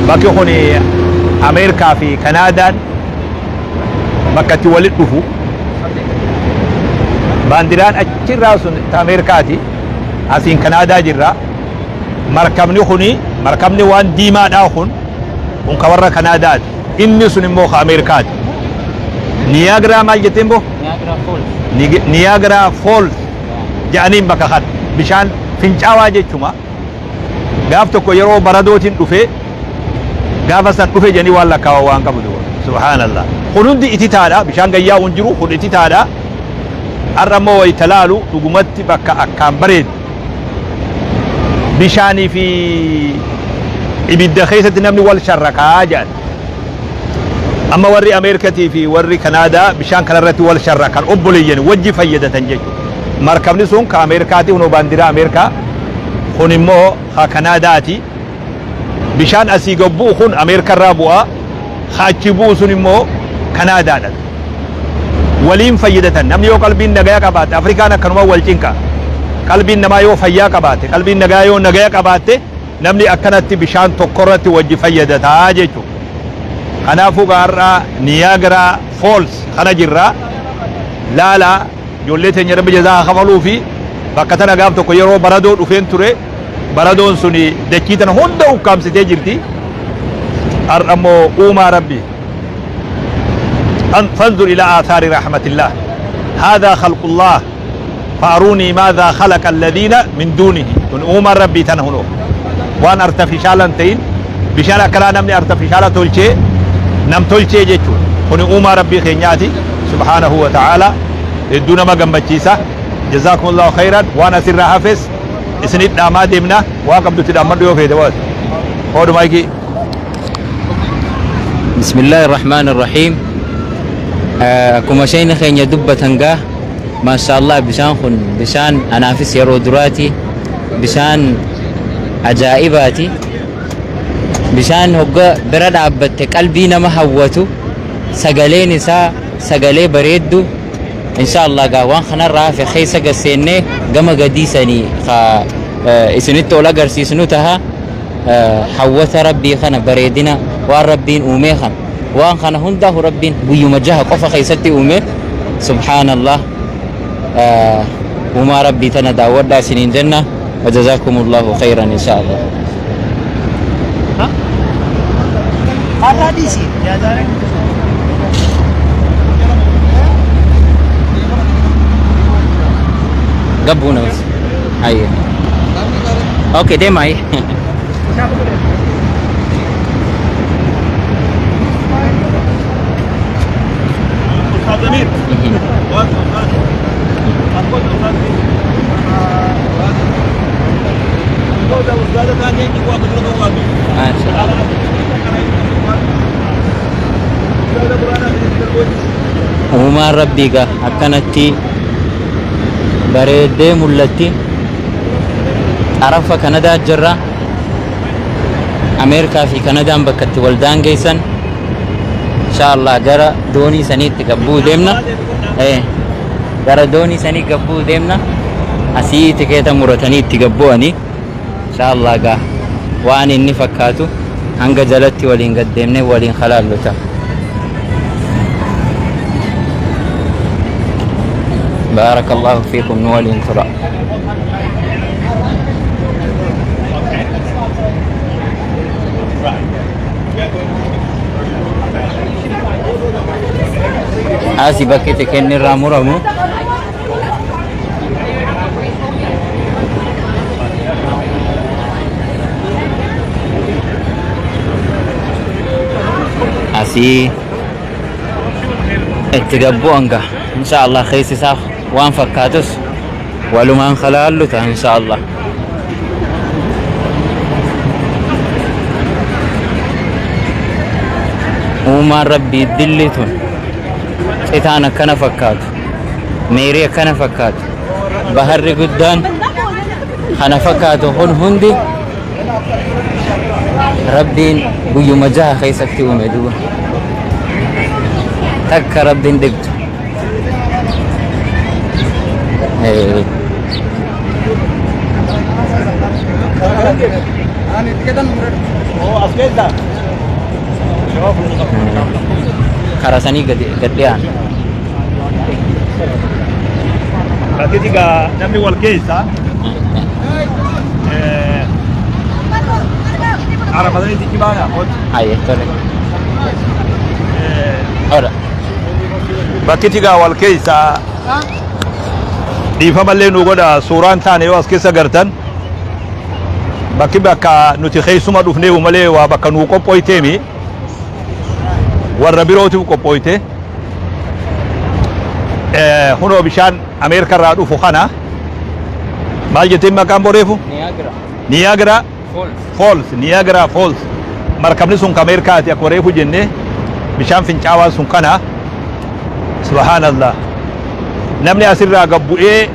Bakki kun Ameerikaa fi Kanaadaan bakka itti walitti dhufu. Baandiraan achirraa sun ta Ameerikaati. Asiin Kanaadaa jirra. Markabni kuni markabni waan diimaadhaa kun kun ka warra Kanaadaati. Inni sun immoo ka Ameerikaati. Niyaagraa maal jetteen boo? Niagara Falls. Niagara Falls jedhaniin bakka kana. Bishaan fincaawaa jechuma. Gaaf tokko yeroo baradootiin dhufee gaafa san dhufe jedhanii waan lakkaawa waan qabu duuba. Subhaanallah. Kun hundi ititaadha. Bishaan gayyaa hin jiru kun ititaadha. Har'a immoo wayita laalu dhugumatti bakka akkaan bareedu. Bishaanii fi ibidda keessatti namni wal sharrakaa jedhan. Amma warri Ameerikatii fi warri Kanaadaa bishaan kanarratti wal sharrakan obboleeyyan wajji fayyadatan jechuudha. Markabni sun ka Ameerikaati kunoo baandiraa Ameerikaa kun immoo ka Kanaadaati. Bishaan asii gad bu'u kun Ameerikarraa bu'a. Ka achi bu'u sun immoo Kanaadaadha. Waliin fayyadatan namni yoo qalbiin nagaya qabaatte Afrikaan akkanuma wal cinqa. Qalbiin namaa yoo fayyaa qabaatte qalbiin nagaa yoo nagaya qabaatte namni akkanatti bishaan tokkorratti wajji fayyadataa jechuudha. Kanaafuu har'a Niagara Falls kana jirra. Laala ijoollee teenya rabbi jazaa haa kafaluu fi bakka tana gaaf tokko yeroo baradoo dhufeen ture baradoon suni dachii tana hunda ukkaamsitee jirti. Har'a immoo uumaa rabbi. فانظر إلى آثار رحمة الله هذا خلق الله فأروني ماذا خلق الذين من دونه kun uumaan rabbii tana hunoo waan artifishaala hin ta'in bishaan akkanaa namni artifishaala tolchee nam tolchee jechuudha kuni uumaa rabbii keenyaati subhaanahu wa ta'ala hedduu nama gammachiisa jazaakumullahu khayran waan asirraa hafes isinit dhaamaa deemna waa qabdutti dhaammadhu yoo feete waati hoodhu maayikii. بسم الله الرحمن الرحيم. Akkuma isheen keenya dubbatan gaa maashaallah bishaan kun bishaan anaafis yeroo duraati bishaan ajaa'ibaati bishaan hogga bira dhaabbatte qalbii nama hawwatu sagaleen isaa sagalee bareeddu insha Allah gaa waan kanarraa hafe keessa gasseennee gama gadii sanii ka isinitti ol agarsiisnu taha. Hawwata rabbii kana bareedina waan rabbiin uumee kana waan kana hundaahu rabbiin guyyuma jaha qofa keessatti uume subhaanallah uumaa rabbii tana daawwadhaa isiniin jenna wajazakumullahu khayran insha Allah. Har'aa dhiisi. Gabbuuna bas. Ayye. Okay, deema ayye. Maasha Allah. Uumaan rabbii gaa akkanatti bareeddee mul'atti. Xarafa Kanadaa jirra. Ameerikaa fi Kanadaan bakka itti wal daangeessan. Insha Allah gara doonii saniitti gabbuu deemna. Gara doonii sanii gabbuu deemna. Asii tikeeta muratanii itti gabbu'anii. Insha Allah gaa waan inni fakkaatu hanga jalatti waliin gad deemnee waliin halaallu ta'a. Baarakallahu fiikum nu waliin tura. Asi bakki tikeenni irraa muramu. Asii itti gabbu'an gaa insha Allah keessi isaa waan fakkaatus walumaan kalaallu ta'a insha Allah. Uumaan rabbii dilli tun citaan akkana fakkaatu meerii akkana fakkaatu baharri guddaan kana fakkaatu kun hundi rabbiin guyyuma jaha keessatti uume duuba takka rabbiin dhibdu. As keessa. Karaa sanii gadi gad dhiyaan. Bakki gaa namni wal keessa arafatanii itti baana kootu. Hayyee tole. Ora. Bakki gaa wal keessa dhiifamallee nu godha suuraan taane yoo as keessa gartan bakki bakka nuti keessuma dhufneefu malee waa bakka nuu qophooyteemi warra birootiif qophooyte. Hunoo bishaan Ameerika irraa dhufu kana maal jetteen maqaan boreefu? Niagara. Niagara Falls. Falls, Niagara Falls. Markabni sun ka Ameerikaati akkuma reefu jenne bishaan fincaawaa sun kana subhaanallah. Namni asirraa gad bu'ee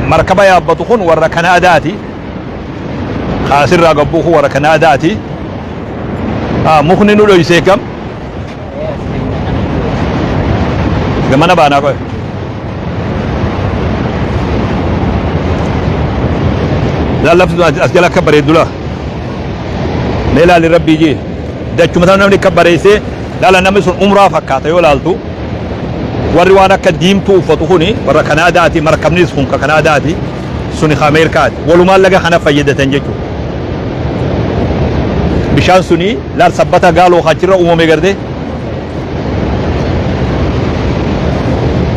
markaba yaabbatu kun warra Kanaadaati. Ka asirraa gad bu'u kun warra Kanaadaati. Mukni nu dhoysee kam? Gamana baanaa qoy. Laal lafti tun as jala akka bareeddu laa. Mee laali rabbii jee. Dachuma sana namni akka bareessee laala namni sun umraa fakkaata yoo laaltu. Warri waan akka diimtuu uffatu kuni warra Kanaadaati markabnis kun ka Kanaadaati suni ka Ameerikaati. Walumaan laga kana fayyadatan jechuudha. Bishaan suni laal sabbata gaaloo achirra uumame garte.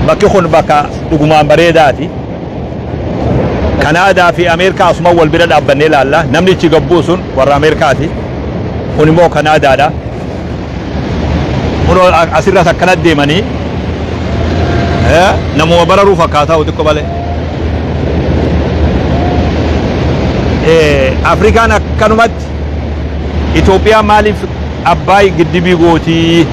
Bakki kun bakka dhugumaan bareedaati. Kanaadaa fi Ameerikaa asuma wal bira dhaabbannee ilaalla. Namni ichi gabbuu sun warra Ameerikaati. Kun immoo Kanaadaadha. Kunoo asirras akkana deemanii namuma bararuu fakkaataa xiqqoo malee. Afrikaan akkanumatti Itoophiyaa maaliif Abbaay giddibii gootii?